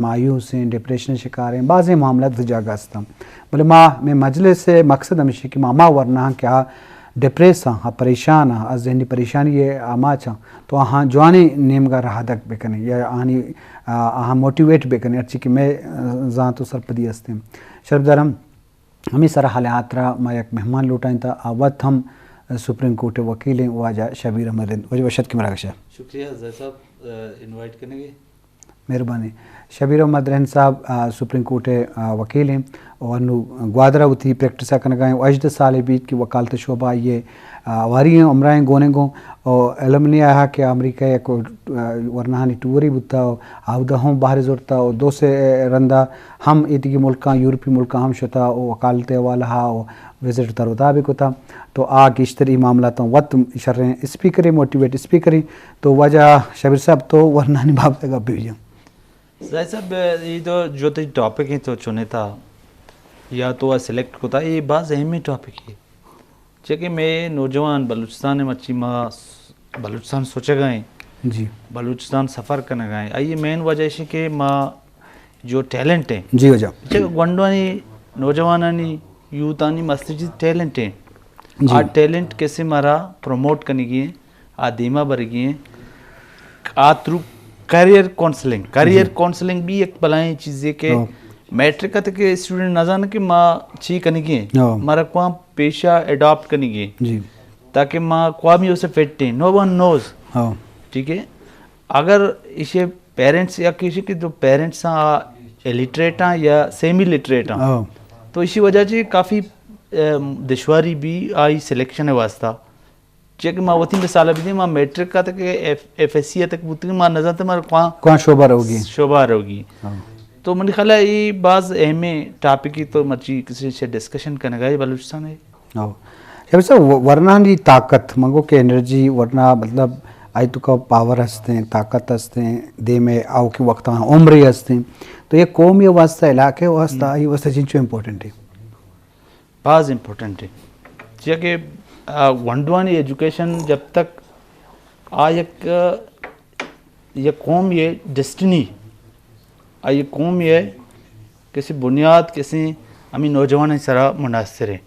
مایوس ایں، ڈپریشن شکار ایں، بازیں معاملات وتی جاگہ است اَنت۔ بلے ما، مئے مجلس ءِ مقصد ہمیش اِنت کہ ما ہما ورناہاں کہ آ ڈپریس اَنت، آ پریشان اَنت، آ ذہنی پریشانی ءِ آماچ اَنت، تو آہاں جوانیں نیمگ ءَ رہادگ بکنیں یا آہانی، آ، آہاں موٹیویٹ بکنیں، ہرچی کہ مئے، آ، زانت ءُ سرپدی است ایں۔ شرپدار، ہمے سر ءِ حال ءَ ہاترا ما یک مہمان لوٹائینتہ، آ وت ہم سپریم کورٹ ءِ وکیل ایں، واجہ شبیر احمد رند۔ واجہ وش اتک مراگش ءَ۔ شکریہ زاہد صاحب، آ، انوائٹ کنگ ءِ۔ مہربانی۔ شبیر احمد رند صاحب، آ، سپریم کورٹ ءِ، آ، وکیل ایں ءُ انوں گوادر ءَ وتی پریکٹس ءَ کنگ ءَ ایں ءُ ہژدہ سالے بیت کہ وکالت ءِ شعبہ ءَ آئی ءِ، آ، ہواری ایں، عمرا ایں گون ایں گوں ءُ المنی ءَ کہ امریکہ ءَ یک، آ، ورناہانی ٹورے بوتہ ءُ آودا ہم بہرے زرتہ ءُ دو سے رندا ہم ایدگہ ملکاں، یورپی ملکاں ہم شتہ ءُ وکالت ءِ حوالہ ءَ ءُ وزٹ تر ءُ تاب ئے کتہ۔ تو آ گیشتر اے معاملاتاں وت شریں اسپیکرے، موٹیویٹ اسپیکرے۔ تو واجہ شبیر صاحب، تو ورناہانی بابت ءَ گپ بہ جن۔ زاہد صاحب، اے تو جو تئی ٹاپک ایں تو چنتہ یا تو آ سلیکٹ کتہ، اے باز اہمیں ٹاپکے۔ چیا کہ مئے نوجوان بلوچستان ءَ، مرچی ما س-، بلوچستان سوچگ ءَ ایں، جی۔ بلوچستان سفر کنگ ءَ ایں، آئی ءِ مین وجہ ایش ایں کہ ما جو ٹیلنٹ ایں، جی واجہ۔ چیا کہ گونڈوانی، نوجوانانی، یوتھانی مستر چیز ٹیلنٹ ایں۔ جی۔ آ ٹیلنٹ کسے مارا پروموٹ کنگی ایں، آ دیما برگی ایں۔ آ تھرو کیریئر کونسلنگ، کیریئر جی۔ کونسلنگ بھی یک بلائیں چیزے کہ ہاں۔ میٹرک ءَ تک اسٹوڈنٹ نہ زانت کہ ما چی کنگی ایں، ہاں۔ مارا کواں پیشہ اڈاپٹ کنگی ایں، جی۔ تاکہ ما کواں بھی اسے فٹ ایں۔ نو ون نوز۔ ہاں۔ ٹھیک ہے، اگر ایشی پیرنٹس یا کسی کہ جو پیرنٹس آ الیٹریٹ آں یا سیمی لٹریٹ آں، ہاں۔ تو ایشی وجہ چی کافی، اے، دشواری بھی آئی سلیکشن ءِ واسطہ۔ چیا کہ ما وتی مثال ءَ بدیں، ما میٹرک ءَ تک ایف، ایف ایس سی ءَ تک بوتگیں، ما نہ زانتیں مارا کواں کواں شعبہ روگی۔ شعبہ روگی۔ ہاں۔ تو منی خیال ءَ اے باز اہمیں ٹاپکے، تو مرچی کسے سے ڈسکشن کنگ ءَ ایں بلوچستان ءِ۔ ہاں۔ شبیر صاحب، و-، ورناہانی طاقت، من گوں کہ انرجی، ورنا مطلب آئی توکا پاور ہستیں، طاقت ہستیں، دیم ءَ آؤکیں وقتاں عمرے ہستیں۔ تو یک قومے واسطہ، علاقے واسطہ، ہم۔ آئی واسطہ چنچو امپورٹنٹ ایں؟ باز امپورٹنٹ ایں۔ چیا کہ، آ، گونڈوانی ایجوکیشن جب تک آ یک، یک قوم ءِ ڈیسٹنی، آ یک قوم ءِ کسے بنیاد کسے ہمے نوجوانانی سرا منحصر ایں۔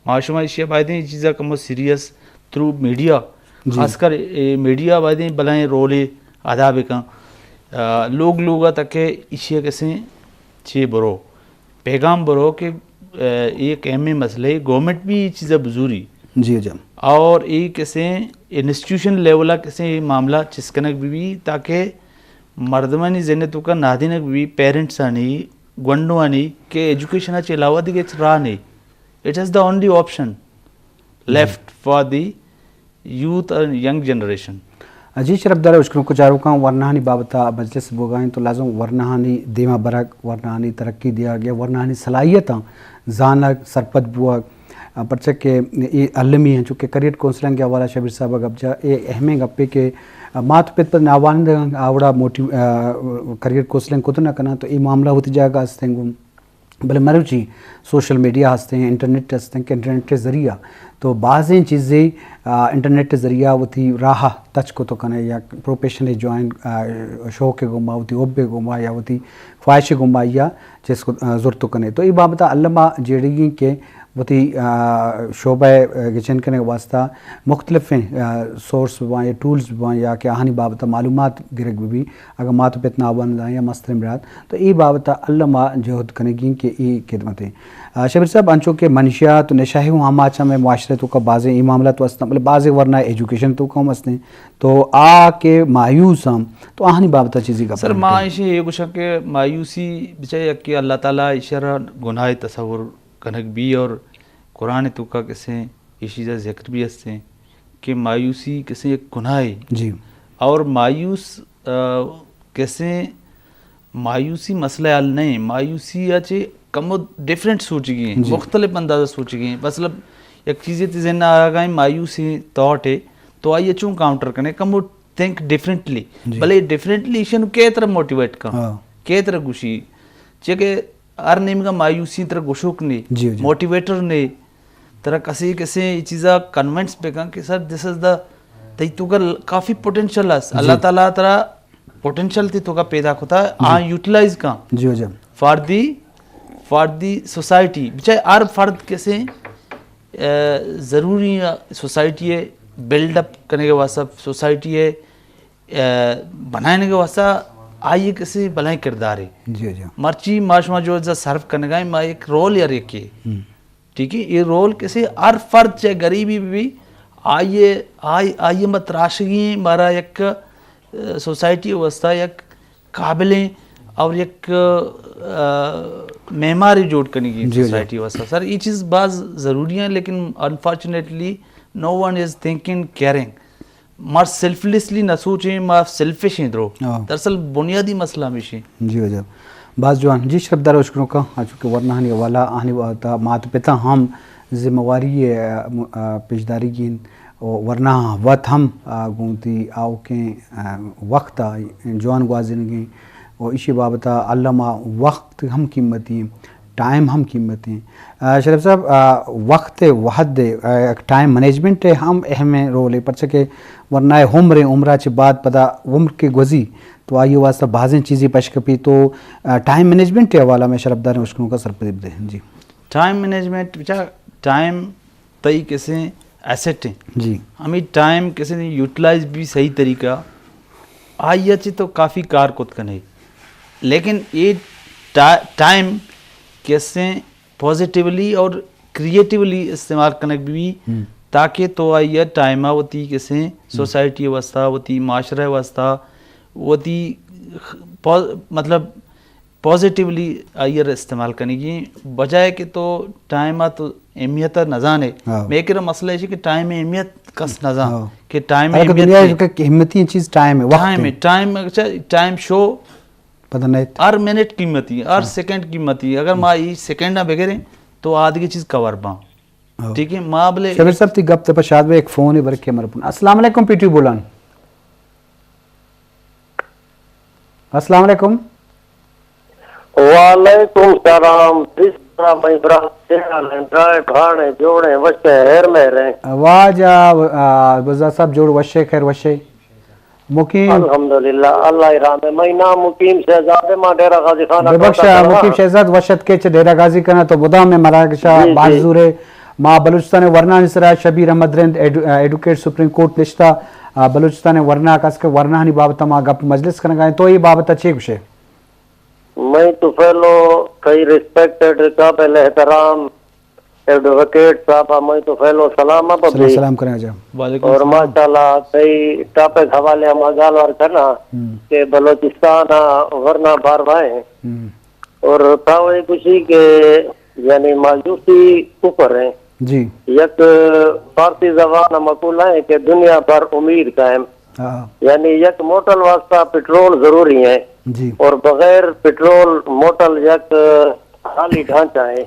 ما شما ایشی ءَ باید ایں اے چیز ءَ کمو سیریس تھرو میڈیا، جی۔ خاص کر اے میڈیا باید ایں بلائیں رولے ادا بکن۔ آ، لوگ لوگ ءَ تک ایشی ءَ کسے چے برو، پیغام برو کہ، آ، اے یک اہمیں مسئلہ ایں، گورنمنٹ بھی اے چیز ءَ بزوری۔ جی جی۔ اور اے کسے انسٹیٹیوشن لیول ءَ کسے اے معاملہ چست کنگ بہ بی تاکہ مردمانی ذہن ءِ توکا نہادینگ بہ بی، پیرنٹسانی، گونڈوانی کہ ایجوکیشن ءَ چہ علاوہ دگہ ہچ راہ نیں۔ It is the only option left for the youth and young generation. جی شرپدار ءُ اشکنوک ءُ چاروکاں، ورناہانی بابت ءَ مجلس بوگ ءَ اِنت تو لازم ورناہانی دیما برگ، ورناہانی ترقی دیگ یا ورناہانی صلاحیتاں زانگ، سرپد بوگ، آ، پرچا کہ اے المی اِنت، چونکہ کریئر کونسلنگ ءِ حوالہ ءَ شبیر صاحب ءَ گپ جا، اے اہمیں گپے کہ، آ، مات ءُ پت پہ ناوانندگاں آ وڑا موٹی-، آ، کریئر کونسلنگ کت نہ کناں تو اے معاملہ وتی جاگہ ءَ است اِنت گوں۔ بلے مروچی سوشل میڈیا ہستیں، انٹرنیٹ ہستیں کہ انٹرنیٹ ءِ ذریعہ تو بازیں چیزے، آ، انٹرنیٹ ءِ ذریعہ وتی راہ ءَ تچک کت کنے یا پروفیشن ءَ جوائن، آ، شوق ءِ گوما، وتی حب ءِ گوما یا وتی خواہش ءِ گوما یا چیز کو، آ، زرت کنے۔ تو اے بابت ءَ الما جیڑگی کہ وتی، آ، شعبہ ءَ گچین کنگ ءِ واسطہ مختلفیں، آ، سورس بہ باں یا ٹولز بہ باں یا کہ آہانی بابت ءَ معلومات گرگ بہ بی۔ اگاں مات ءُ پت ناوند آں یا مستریں برات، تو اے بابت ءَ الما جہد کنگی اِنت کہ اے خدمت اِنت۔ آ، شبیر صاحب، انچو کہ منشیات ءُ نشہ ہم آماچ اِنت، مئے معاشرہ ءِ توکا بازیں اے معاملات ہست اَنت، بلے بازیں ورنا ایجوکیشن ءِ توکا ہم ہستیں، تو آ کہ مایوس اَنت، تو آہانی بابت ءَ چیزے گپ سر، ما ایشی اے گوشاں کہ مایوسی بچار یک کہ اللہ تعالیٰ ایشرا گناہ تصور کنگ بی اور قرآن ءِ توکا کسے اے چیزا ذکر بھی ہستیں کہ مایوسی کسے یک گناہے۔ جی۔ اور مایوس، آ، کسے مایوسی مسئلہ حل نہیں، مایوسی ءَ چہ کمو ڈفرنٹ سوچگی اِنت، جی۔ مختلف انداز ءَ سوچگی اِنت۔ مطلب یک چیزے تئی ذہن ءَ آگا اِنت، مایوسی تھاٹ ہے، تو آئی ءَ چون کاؤنٹر کنے، کمو تھنک ڈفرنٹلی۔ جی۔ بلے ڈفرنٹلی ایشی ءَ نوں کئے ترا موٹیویٹ کن، ہاں۔ کئے ترا گوشی، چیا کہ ہر نیمگا مایوسی ترا گوشوک نے، جی، جی۔ موٹیویٹر نے، ترا کسے کسے اے چیزا کنونس بکن کہ سر، this is the، تئی توکا کافی پوٹینشل است۔ جی۔ اللہ تعالیٰ ترا پوٹینشل تی توکا پیدا کتا، آ یوٹیلائز کاں جی ہو جی۔ فار دی، فار دی سوسائٹی، بچائے ہر فرد کسے، آ، ضروری سوسائٹی ہے بلڈ اپ کرنے کے واسطہ، سوسائٹی ہے، آ، بنانے کے واسطہ آئیے کسے بلائیں کردار ہے۔ جی ہو جی۔ مرچی ما شما جو سرو کرنے گا، ما ایک رول یا رکھے۔ ٹھیک ہے، یہ رول کسے ہر فرد چاہے غریبی بھی، آئیے، آئی، آئیے مت راشگی مارا یک، آ، سوسائٹی واسطہ یک قابلیں اور یک، آ، معماری جوڑ کرنے کی جی، جی۔ سوسائٹی واسطہ۔ سر، یہ چیز بعض ضروری ہیں، لیکن انفارچونیٹلی نو ون از تھنکنگ کیئرنگ۔ ما سیلفلیسلی نہ سوچیں، ما سیلفش ہیں درو۔ ہاں۔ دراصل بنیادی مسئلہ ہمیش ہیں۔ جی واجہ۔ باز جوان۔ جی شرپ دار اشکنوکا، آ چونکہ ورناہانی حوالہ آہانی وتا مات پتا ہم ذمہ واری، آ، م-، آ، پیشداری گین و ورنا وت ہم، آ، گوں تی آوکیں، آ، وقت آ جوان گوازینگیں و ایشی بابتا علامہ وقت ہم قیمتی ہیں۔ ٹائم ہم قیمتی ہیں۔ آ، شریف صاحب، آ، وقت وحد، آ، ٹائم مینجمنٹ ہم اہم رول ہے، پرچہ کہ ورنہ عمر، عمرہ چہ بعد پدا عمر کے گوزی تو آئی واسطہ بازیں چیزیں پش کپی تو، آ، ٹائم مینجمنٹ کے حوالہ میں شرف داریں اشکنوں کا سرپدی دے۔ جی۔ ٹائم مینجمنٹ، بچا، ٹائم تئی کسے ایسٹ ہیں۔ جی۔ ہمیں ٹائم کسے یوٹیلائز بھی صحیح طریقہ، آئی اچ تو کافی کار کت کنے۔ لیکن یہ ٹا-، ٹائم کسے پازیٹیولی اور کریٹیولی استعمال کنگ بھی، تاکہ تو آئی ٹائم وتی کسے سوسائٹی واسطہ، وتی معاشرہ واسطہ، وتی خ-، پا-، مطلب پازیٹیولی آئی ءَ استعمال کنگی، بجائے کہ تو ٹائم ءَ تو اہمیت ءَ نہ زانے۔ ہاں۔ مئے کرا مسئلہ ایش کہ ٹائم ءِ اہمیت کس نہ زان، ہاں۔ کہ ٹائم ءِ حالانکہ اہمیت دنیا کئے؟ ءِ ایک اہمیتی چیز ٹائم ہے، وقت ٹائم ہے۔ ہے، ٹائم، اچھا، ٹائم شو پتہ نہیں۔ ہر منٹ قیمتی، ہر ہاں۔ سیکنڈ قیمتی۔ اگر ما یہ سیکنڈ نہ بگریں تو آدگی چیز کور باں۔ ہاں۔ ٹھیک ہے، ما بلے شبیر صاحب تی گپ تے پشاد میں ایک فون ہے، برکے مر پون۔ السلام علیکم، پی ٹی وی بولان۔ السلام علیکم۔ وعلیکم السلام۔ بسم اللہ، مئی برات، کیا حال ہیں؟ ڈرائے، بھاڑے، جوڑے، وشے، ہیر مہریں۔ واجہ، آ، بزدار صاحب، جوڑ وشے، خیر وشے۔ مقیم۔ الحمدللہ، اللہ ءِ رحم ہے۔ مئی نام مقیم شہزاد ہے، ما ڈیرہ غازی خان ببخش، کوئٹہ آ، کرنا۔ مقیم شہزاد وشت کے چہ ڈیرہ غازی کنا تو مدام میں مراگشا جی، باز جی۔ زورے۔ ما بلوچستان ورنانی سرا شبیر احمد رند ایڈو-، آ، ایڈوکیٹ سپریم کورٹ نشتہ، آ، بلوچستان ورنا کس کے ورنانی بابت ما گپ مجلس کنگا ہیں، تو یہ بابت چے گوشے؟ میں تو پہلو کئی ریسپیکٹڈ قابل احترام ایڈووکیٹ صاحب، میں تو پہلو سلام آپ سلام، بھی۔ سلام کریں جا۔ وعلیکم اور السلام۔ ماشاءاللہ کئی ٹاپک حوالے ہم گال وار کرنا ہم۔ کہ بلوچستان ورنا بار بائیں۔ ہم۔ اور تھا وہی خوشی کہ یعنی مایوسی اوپر ہیں۔ جی۔ یک فارسی زبان مقولہ ہے کہ دنیا بھر امید قائم۔ ہاں۔ یعنی یک موٹل واسطہ پٹرول ضروری ہے۔ جی۔ اور بغیر پٹرول موٹل یک خالی ڈھانچہ ہے۔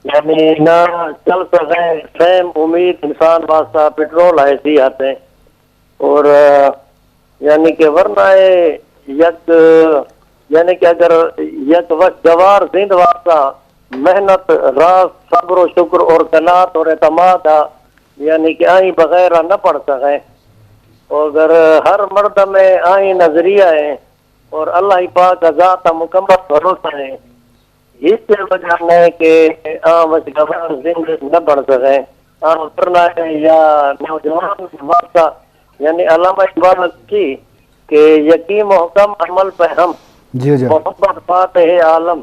یعنی نہ چل سکے، فہم، امید انسان واسطہ پٹرول ہے، ایسی آتے۔ اور، آ، یعنی کہ ورنہ ہے یک، یعنی کہ اگر یک وش گوار زند واسطہ محنت، راز، صبر و شکر اور قناعت اور اعتماد آ، یعنی کہ آئیں بغیر نہ پڑھ سکے۔ اور اگر ہر مردم آئیں نظریہ ہے اور اللہ پاک ذات مکمل بھروسہ ہے، ہچ وجہ نہیں کہ آ وش گوار زند نہ بڑھ سکیں۔ آ ورنہ یا نوجوان واسطہ، یعنی علامہ اقبال کی کہ یقین محکم عمل پہ ہم، جی، جی۔ محبت فاتح عالم،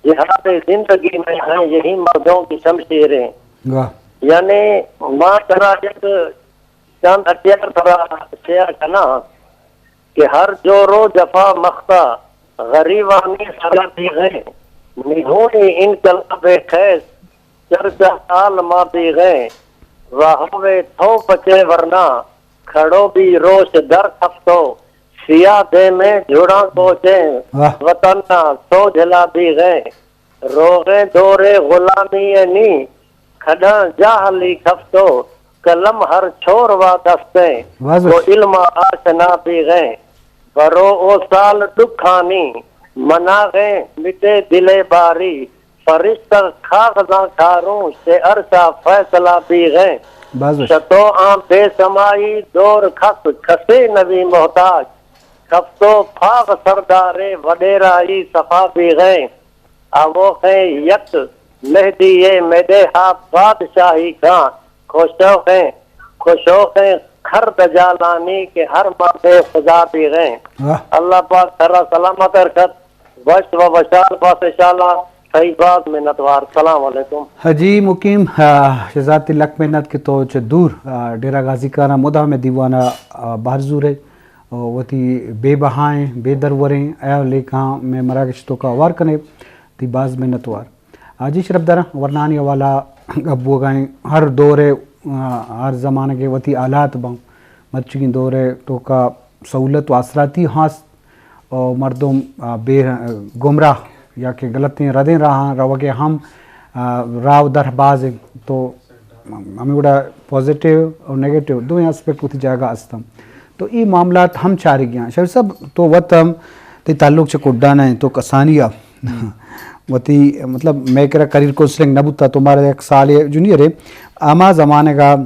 جہاد زندگی میں ہیں یہی مردوں کی شمشیریں۔ واہ۔ یعنی ما ترا یک چند اٹیار ترا شیئر کناں کہ ہر جور و جفا مختا غریبانی سرا دیغیں، نہونی انقلاب خیز چرچا حال ما دیغیں، راہوے تھو پچے ورنا کھڑو بی روش در کھفتو، سیاہ دیمیں جھڑاں کوچیں واہ۔ وطن نا سوجھلا دیغیں۔ روغیں دور غلامی ء نی، کھڈاں جاہلی کھفتو، قلم ہر چھور وا دستیں، واہ واہ۔ گو علم آشنا بیغیں۔ برو او سال ڈکھانی، مناغیں مٹے دلے باری، فرشتہ کاغذاں کاروں، سے عرشا فیصلہ بیغیں۔ باز وش۔ شتو آں بے سمائی دور کھس، کھسے نوی محتاج۔ کفتو پاغ سردارے وڈیرائی صفا بیغیں، آووخیں یک مہدی مدے ہا بادشاہی کاں، خوشوخیں خوشوخیں کھر دجالانی کہ ہر مردے خدا بیغیں۔ واہ۔ اللہ پاک ترا سلامت رکھت، وش و وشال باس انشاءاللہ۔ تئی باز منتوار۔ سلام علیکم۔ ہاں جی مقیم، آ، شہزاد تئی لک منت کہ تو چہ دور، آ، ڈیرہ غازی کانا مدام دیوانا، آ، بہر زورے، آ، وتی بے بہائیں، بے دروریں اے لیکاں میں مراگش توکا ہوار کنے، تئی باز منتوار۔ آ، جی شرف داراں، ورنانی حوالہ گپ بوگائیں، ہر دور، آ، ہر زمانگے وتی حالات باں۔ مرچگیں دور توکا سہولت و آسراتی ہست، و مردم، آ، بے گمراہ یا کہ غلطیں ردیں راہاں روگے ہم، آ، راہ و در باز انت۔ تو ہمیں گڑا پازیٹیو اور نیگیٹو دوئیں اسپیکٹ وتی جاگہ ہستاں۔ تو اے معاملات ہم چارگی ہیں۔ شبیر صاحب، تو وت ہم تئی تعلق چہ کڈان ہیں، تو کسانی آ وتی مطلب میں کرا کریئر کونسلنگ نہ بوتا، تو مارا یک سال جونیئر ہے، ہما زمانگا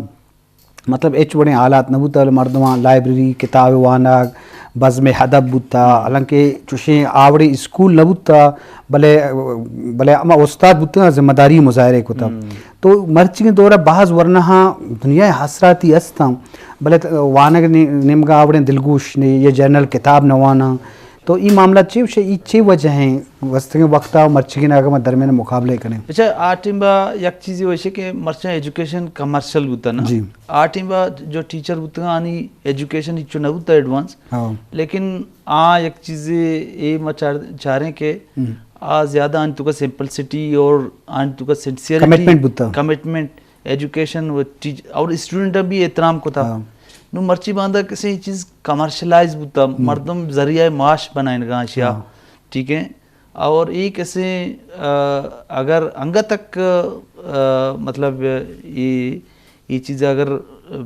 مطلب ہچ وڑیں حالات نہ بوتا، بلے مردماں لائبریری، کتاب وانگ، بزم ادب بوتا، حالانکہ چوشیں آوڑیں اسکول نہ بوتا، بلے، بلے ہما استاد بوتگاں ذمہ داری مظاہرے کتا۔ تو مرچیگیں دورا باز ورنہاں دنیا آسراتی استاں، بلے وانگ نی-، نیمگا آوڑیں دلگوش نے، یہ جنرل کتاب نہ واناں۔ تو ای معاملہ چے وشے، ای چے وجہ ہیں؟ گوستگیں وقتا و مرچیگیں اگاں ما درمیان مقابلے کنیں۔ اچھا، آ ٹیم با یک چیزی وشے کہ مرچاں ایجوکیشن کمرشل بوتا نا۔ جی۔ آ ٹیم با جو ٹیچر بوتگاں، آنی ایجوکیشن ہچو نہ بوتا ایڈوانس۔ ہاں۔ لیکن آ یک چیزے اے ما چار-، چاریں کہ آ زیادہ آنی توکا سمپلسٹی اور آنی توکا سنسیئرٹی، کمٹمنٹ بوتا۔ کمٹمنٹ، ایجوکیشن و ٹیچ-، اور اسٹوڈنٹ بھی احترام کتا۔ ہاں۔ نو مرچی باندا کسے چیز کمرشلائز بوتا، مردم ذریعہ معاش بنائنگا اشیا۔ ہاں۔ ٹھیک ہے؟ اور اے کسے، آ، اگر انگا تک، آ، مطلب، اے، اے چیز اگر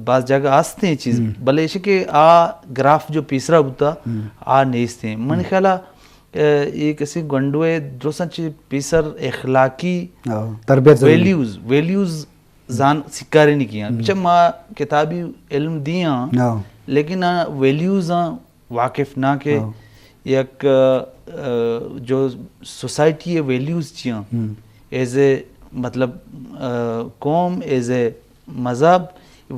باز جاگہ آستے ہیں چیز، بلے ایشی کہ آ گراف جو پیسرا بوتا، آ نیستے ہیں۔ من خیالا، آ، اے کسے گنڈوے درستاں چی پیسر اخلاقی، ہاں، تربیت ضروری۔ ویلیوز، ویلیوز زان سکارینی کیاں۔ چہ ما کتابی علم دیاں، لیکن آ ویلیوز آں واقف نہ کہ یک، آ، جو سوسائٹی ویلیوز چیاں، ایز اے، مطلب، آ، قوم، ایز اے مذہب،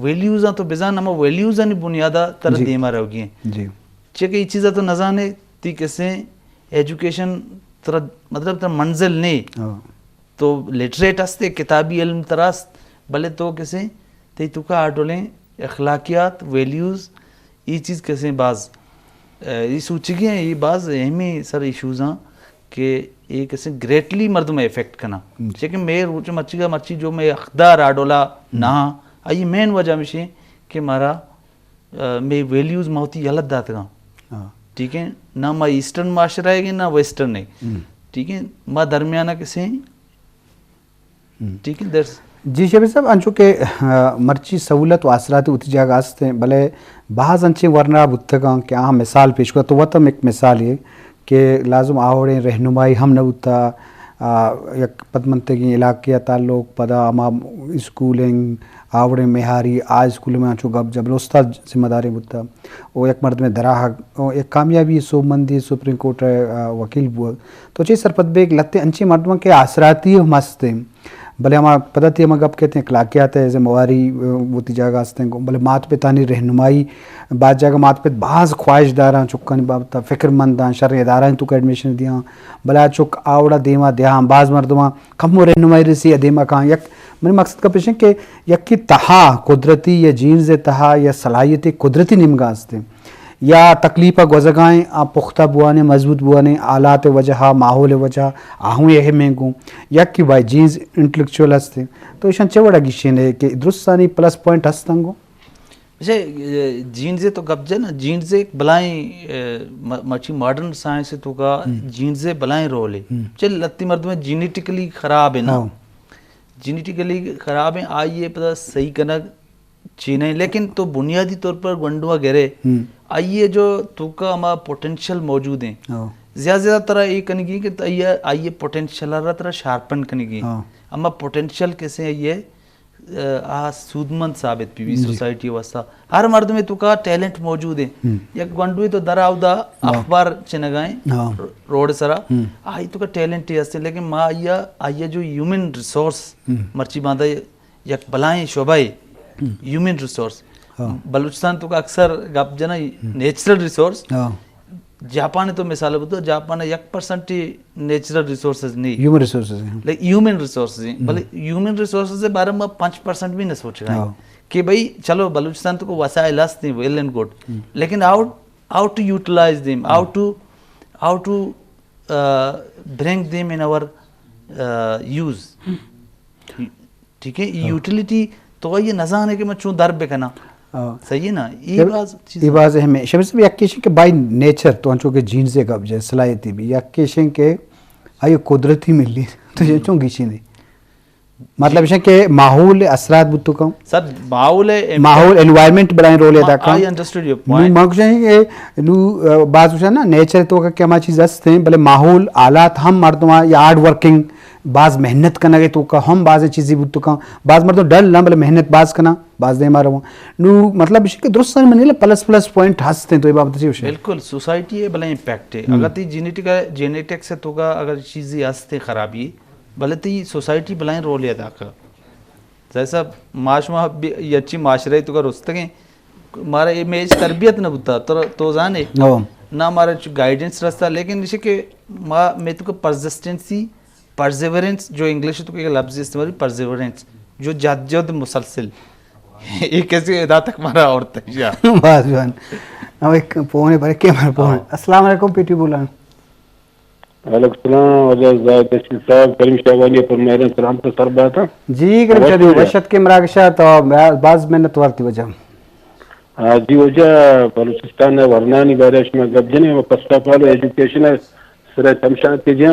ویلیوز آں تو بزان ہما ویلیوز آنی بنیادا تر دیما روگی ہیں۔ جی۔ چہ کہ ای چیزا تو نزانے، تی کسے ایجوکیشن ترا، مطلب، ترا منزل نے۔ ہاں۔ تو لٹریٹ ہستے، کتابی علم ترا است، بلے تو کسے تئی توکا آ ڈولیں اخلاقیات، ویلیوز، ای چیز کسے باز، اے، ای سوچگی ہیں، ای باز اہمی سر ایشوز ہیں کہ ای کسے گریٹلی مردم افیکٹ کنا۔ چہ کہ میں روچ مرچیگا مرچی جو میں اقدار آ ڈولا نہ، آئی مین وجہ مشے کہ مارا آ، مے ویلیوز ما وتی یلہ داتگاں۔ ہاں۔ ٹھیک ہے؟ نہ ما ایسٹرن معاشرہ ہے گے، نہ ویسٹرن ہے۔ ٹھیک ہے؟ ما درمیانہ کسے ہیں۔ ٹھیک ہے؟ درس۔ جی شبیر صاحب، انچو کہ، آ، مرچی سہولت و آسراتی وتی جاگہ است ہیں، بلے باز انچیں ورنا بوتگاں کہ آہاں مثال پیش کتا، تو وت ہم ایک مثال ہے۔ کہ لازم آ وڑیں رہنمائی ہم نہ بوتا، آ، یک پدمنتگیں علاقے ء تعلق، پدا ہما اسکولنگ، آ وڑیں میہاری، آ اسکول میں انچو گپ جب استاد ذمہ داریں بوتا، او یک مردمے دراہگ، او یک کامیابی سوبمندی سپریم کورٹ ء، آ، وکیل بوگ۔ تو چے سرپد بیگ لتے انچیں مردماں کہ آسراتی ہم ہستیں۔ بلے ہما پدا تی ہما گپ کہتے ہیں اخلاقیات ہے، ذمہ واری، آ، وتی جاگہ ہستیں گوں۔ بلے مات پتانی رہنمائی، بعض جاگہ مات پت باز خواہش داراں چکانی بابت، فکر منداں، شریں ادارہ توکا ایڈمیشن دیاں، بلے آ چک آ وڑا دیما دیاں، باز مردماں کمو رہنمائی رسی ء دیما کاں۔ یک منی مقصد گپ اش کہ یکی تہا قدرتی یا جینز تہا یا صلاحیت قدرتی نیمگا ہستیں۔ یا تکلیف ء گوزگائیں، آ پختہ بوانیں، مضبوط بوانیں، حالات وجہ ء، ماحول وجہ ء، آہوں اہم ہیں گوں، یک کہ بائی جینز انٹلیکچوئل ہستیں۔ تو ایشان چہ وڑا گیشین ہے کہ درستانی پلس پوائنٹ ہستن گوں؟ اچھا، اے، جینز تو گپ جن، جینز ایک بلائیں، اے، م-، مرچی ماڈرن سائنس تو کا جینز بلائیں رول ہے۔ چہ لتی مردم جینیٹیکلی خراب ہے نا۔ ہاں۔ جینیٹیکلی خراب ہیں، آئیے پتہ صحیح کنگ چی نہیں، لیکن تو بنیادی طور پر گونڈوا گرے، آئیے جو توکا ہما پوٹینشل موجود ہیں۔ ہاں۔ زیادہ زیادہ ترا یہ کنگی کہ آئیے، آئیے پوٹینشل را ترا شارپن کنگی۔ ہاں۔ اما پوٹینشل کسے آئیے آ سودمند ثابت بی بی سوسائٹی واسطہ۔ ہر مردمے توکا ٹیلنٹ موجود ہے۔ یک گونڈوے تو درا اودا اخبار چنگائیں روڈ سرا، آئی توکا ٹیلنٹ ہی ہستے، لیکن ما آئیا، آئیا جو ہیومن ریسورس مرچی باندا یک بلائیں شعبہ ہے، ہیومن ریسورس۔ بلوچستان توکا اکثر گپ جنا نیچرل ریسورس۔ جاپان تو مثال بتو، جاپان یک پرسنٹ نیچرل ریسورسز نہیں، ہیومن ریسورسز ہیں۔ لیکن ہیومن ریسورسز ہیں، بلے ہیومن ریسورسز بارے میں پانچ پرسنٹ بھی نہ سوچ رہا ہے کہ بھئی چلو بلوچستان توکا وسائل ہستے ہیں، ویل اینڈ گڈ، لیکن ہاؤ ہاؤ ٹو یوٹیلائز دیم، ہاؤ ٹو ہاؤ ٹو برنگ دیم ان آور یوز۔ ٹھیک ہے، یوٹیلیٹی تو یہ نزانے کہ میں چون در بکناں۔ صحیح ہے نا؟ یہ باز چیز، یہ باز اہم ہے۔ شبیر صاحب، یک کیشن کہ بائی نیچر تو انچو کہ جینز گپ جائے، صلاحیتی بھی، یک کیشن کہ آئی قدرتی ملی تو یہ چون گیشی نہیں۔ مطلب ہے کہ ماحول اثرات بوتو کم۔ سر، ماحول ہے، ماحول، انوائرمنٹ بلائیں رول ادا کم۔ آئی انڈرسٹوڈ یور پوائنٹ۔ نو مقصد ہے کہ نو، آ، باز گوشا نا، نیچر توکا کہ ہما چیز ہست ہیں، بلے ماحول، حالات ہم مردم یا ہارڈ ورکنگ، باز محنت کنگے توکا ہم باز چیزی بوتو کم۔ باز مردم ڈل نہ، بلے محنت باز کنا، باز دیما رواں۔ نو مطلب ہے کہ درست من پلس پلس پوائنٹ ہست ہیں، تو یہ بابت چی گوشے؟ بالکل، سوسائٹی ہے بلائیں امپیکٹ ہے۔ اگر تی جینیٹک، جینیٹکس ہے توکا اگر چیزی ہست ہیں خرابی، بلے تئی سوسائٹی بلائیں رولے ادا کن۔ ظاہر صاحب، ما شما بی-، یچی معاشرہ توکا رستگیں، مارا اے میچ تربیت نہ بوتا، تو، تو زانے، نہ مارا چو گائیڈنس رستا، لیکن اسے کہ ما، میں توکا پرزسٹنسی، پرزیورنس، جو انگلش توکا ایک لفظ استعمال، پرزیورنس، جو جد جد مسلسل، یہ کسی ادا تک مارا اور تجا۔ باز جوان۔ ہم ایک فون ہے، بھرے کے ہمارا فون۔ السلام علیکم، پی ٹی بولان۔ وعلیکم السلام، واجہ زاہد رشید صاحب، کریم شاہ والی پر میرے سلام تو سر بات ہے۔ جی، کریم شاہ جی، وشت کے مراگشا تو باز منت وارتی وجہ۔ ہاں جی، واجہ بلوچستان ورنانی بارے شما گپ جنے و فرسٹ آف آل ایجوکیشن سر چمشان کے جے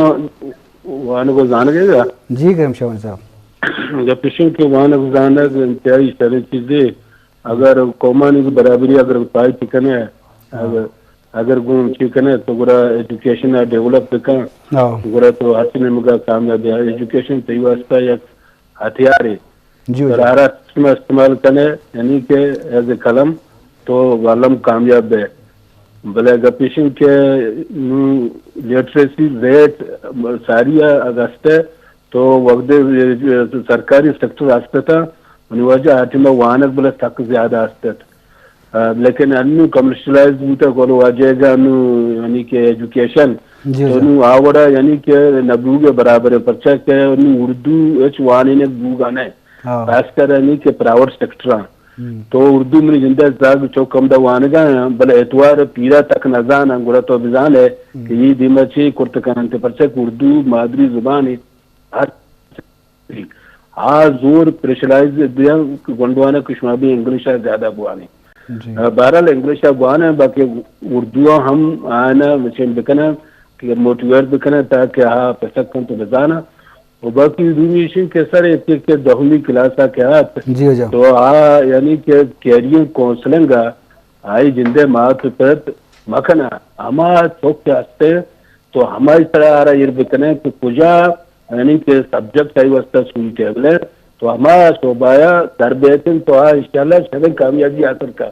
وانگ و زانگ ہے۔ جی، کریم شاہ والی صاحب۔ گپ اشن کہ وانگ و زانگ انتہائی شریں چیزے۔ اگر قومانی برابری اگر پائی چکنے، اگر اگر گوں چی کنے تو گڑا ایجوکیشن ء ڈیولپ بکن، ہاں۔ گڑا تو ہر چی نیمگا کامیاب ہے۔ ایجوکیشن تئی واسطہ یک ہتھیار ہے۔ جی، تو جی۔ ہر سسٹم استعمال کنے، یعنی کہ ایز اے قلم تو قلم کامیاب ہے۔ بلے گپ ایشن کہ نوں لٹریسی ریٹ ساری ء اگست ء تو وھدے سرکاری سیکٹر است ات، منی واجہ آ ٹائم ء وانگ بلے سک زیادہ است ات۔ آ، لیکن انوں کمرشلائز بوتگ، گل واجہ ء انوں یعنی کہ ایجوکیشن، جی، تو جی۔ انوں آ وڑا یعنی کہ نہ بوگ ء برابر ء، پرچا کہ انوں اردو ہچ وانینگ بوگ ء نہ۔ ہاں۔ خاص کر یعنی کہ پرائیویٹ سیکٹر آں۔ ہم۔ تو اردو منی جند ء زاگ چوک ہمدا وانگ ء آں، بلے اتوار پیرا تک نہ زاناں، گڑا تو بزان ئے ہم۔ کہ یہ دیما چی کرت کن انت، پرچا کہ اردو مادری زبان ہے۔ ہر آ زور پریشرائز دیاں کہ گونڈواناں کہ شما بھی انگلش ء زیادہ بوانیں۔ جی۔ آ، بہرحال انگلش ء بواناں، باقی اردو ء ہم آیانا مچین بکناں کہ موٹیویٹ بکناں تاکہ آ پسک کنت و بزاناں۔ و باقی دومی ایشیں کہ سر ایک ایک کہ دہمی کلاس ء کہ آت، جی ہو جا۔ تو آ یعنی کہ کیریئر کونسلنگ ء آئی جندے مات پت مکناں۔ ہما چوک کہ ہستے تو ہمائی سرا آرا ایر بکنیں کہ کجا یعنی کہ سبجیکٹ آئی واسطہ سوٹیبل ہے، تو ہما شعبہ ء در بیتن تو آ انشاءاللہ شریں کامیابی حاصل کا۔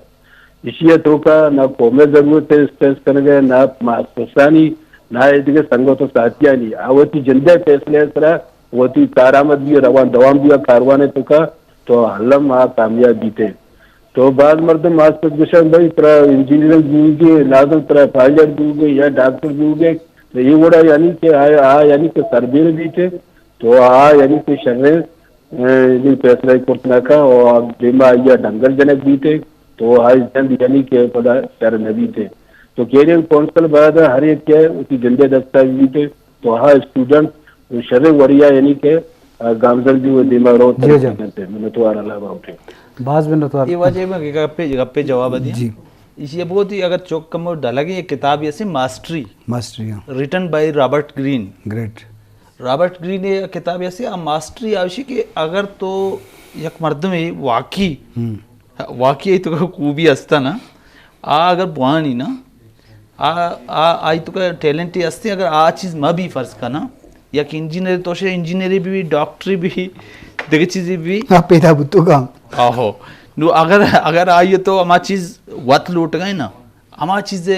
ایشی ء توکا نہ قوم ء ضرورت ہے اسٹریس کنگ ء، نہ ماسٹرسانی، نہ ایدگہ سنگت و ساتھیانی۔ آ وتی جند ء فیصلہ ء سرا وتی کارآمد بی، روان دوام بی کاروان ء توکا تو الم آ کامیاب بیتے۔ تو باز مردم آس پس گوشاں، بھائی، ترا انجینئرنگ بوگے، لازم ترا پائلٹ بوگے یا ڈاکٹر بوگے، تو یہ وڑا یعنی کہ آ، آ یعنی کہ سربیر بیتے، تو آ یعنی کہ شریں، اے، نی فیصلہ کرت نہ کا، اور دیما یا ڈنگر جنک بیتے، تو آ جند یعنی کہ پدا شر نہ بیتے۔ تو کیریئر کونسل باید ہر ایک کے اسی جندے دستا بیتے۔ تو ہا اسٹوڈنٹ شریں وڑیا یعنی کہ، آ، گامزن بی و دیما رو جی، جی۔ ترقی کنتے۔ منتوار اللہ باوٹے۔ باز منتوار۔ یہ واجہ میں گپے، گپے جواب دیا۔ جی۔ اسی بہت ہی اگر چوک کم ڈلگے ایک کتاب ایسی ماسٹری۔ ماسٹری، ہاں۔ Written by Robert Greene۔ گریٹ۔ رابرٹ گرین ء کتاب ایسی آ ماسٹری آوشی کہ اگر تو یک مردمے واقعی، ہم۔ واقعی تو خوبی ہستا نا، آ اگر بوانی نا، آ، آ، آئی تو کا ٹیلنٹ ہستے، اگر آ چیز ما بھی فرض کنا، یک انجینئر تو شے، انجینئری بھی، ڈاکٹری بھی، دگہ چیزے بی۔ آ پیدا بوتگا۔ آہو۔ نو اگر، اگر آئی تو ہما چیز وت لوٹگا نا، ہما چیز،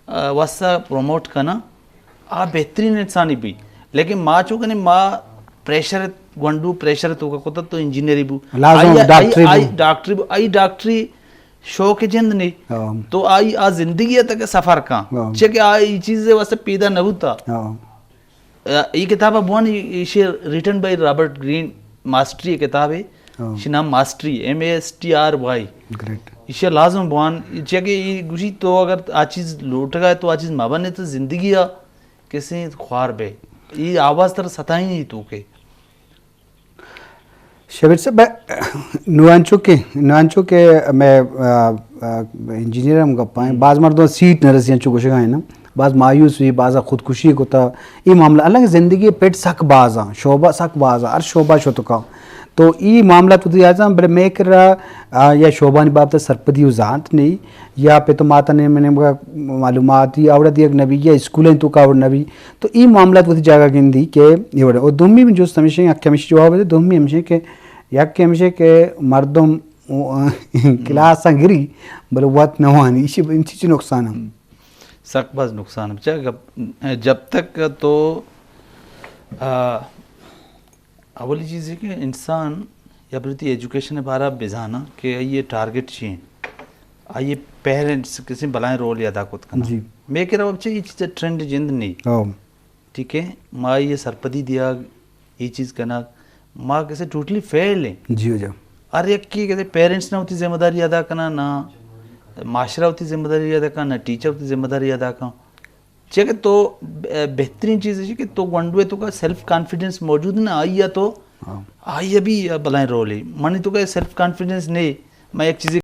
آ، واسطہ پروموٹ کنا، آ بہترین انسانی بی۔ لیکن ما چو کنے ما پریشر، گونڈو پریشر تو کا کتا تو انجینئری بو۔ لازم آئی، آئی، ڈاکٹری بو۔ آئی ڈاکٹری بو، آئی ڈاکٹری شوق جند نی۔ ہاں۔ تو آئی آ زندگی تک سفر کن۔ ہاں۔ چہ کہ آئی چیز واسطہ پیدا نہ بوتا۔ ہاں۔ ای کتاب بوان، ایشی ریٹن بائی رابرٹ گرین، ماسٹری کتاب ہے۔ ہاں۔ ایشی نام ماسٹری، ایم اے ایس ٹی آر وائی۔ گریٹ۔ ایشی لازم بوان، چہ کہ ای گوشی تو اگر آ چیز لوٹگا ہے تو آ چیز مبنے تو زندگی آ کسے خوار بے۔ ای آواز تر ستائی نہیں تو کے۔ شبیر صاحب، نو انچو کہ، نو انچو کہ میں، آ، آ، انجینئر ہم گپائیں، ہم۔ باز مردم سیٹ نہ رسی انچو گوشگا ہیں نا، باز مایوس ہوئی، باز خودکشی کتا، یہ معاملہ، حالانکہ زندگی پٹ سک باز آں، شعبہ سک باز آں، ہر شعبہ شتکا۔ تو ای معاملہ تو دیا جان، بلے میں کرا، آ، یا شعبانی بابت سرپدی و زانت نہیں، یا پہ تو ماتا نے میں نے معلومات، یا اوڑا دیگ نبی، یا اسکولیں تو کا اوڑ نبی، تو ای معاملات وتی جاگہ گندی کہ یہ وڑے۔ اور دومی بھی جست ہمیشہ، یک ہمیشہ جواب دے، دومی ہمیشہ کہ، یک ہمیشہ کہ مردم کلاس گری، بلے وت نوانی، اسی، اسی چی نقصان ہم۔ سک باز نقصان ہم۔ چا گپ-، جب تک تو، آ، اولی چیز ہے کہ انسان یا پھر تی ایجوکیشن بارہ بزانا کہ یہ ٹارگٹ چی ہیں، آئیے پیرنٹس کسی بلائیں رول ادا کت کنا۔ جی۔ میں کہ رہا بچے یہ چیز ٹرینڈ جند نہیں۔ ہاں۔ ٹھیک ہے، ما یہ سرپدی دیا، یہ چیز کنا، ما کسے ٹوٹلی فیل ہیں۔ جی ہو جا۔ ہر یک کی کہتے پیرنٹس نہ ہوتی ذمہ داری ادا کنا، نہ معاشرہ ہوتی ذمہ داری ادا کنا، نہ ٹیچر ہوتی ذمہ داری ادا کنا۔ چہ کہ تو، ب-، بہترین چیز ہے کہ تو گونڈوے تو کا سیلف کانفیڈنس موجود نہ آئی تو، ہاں۔ آئی بھی بلائیں رول ہے۔ منی تو کا سیلف کانفیڈنس نہیں، میں ایک چیز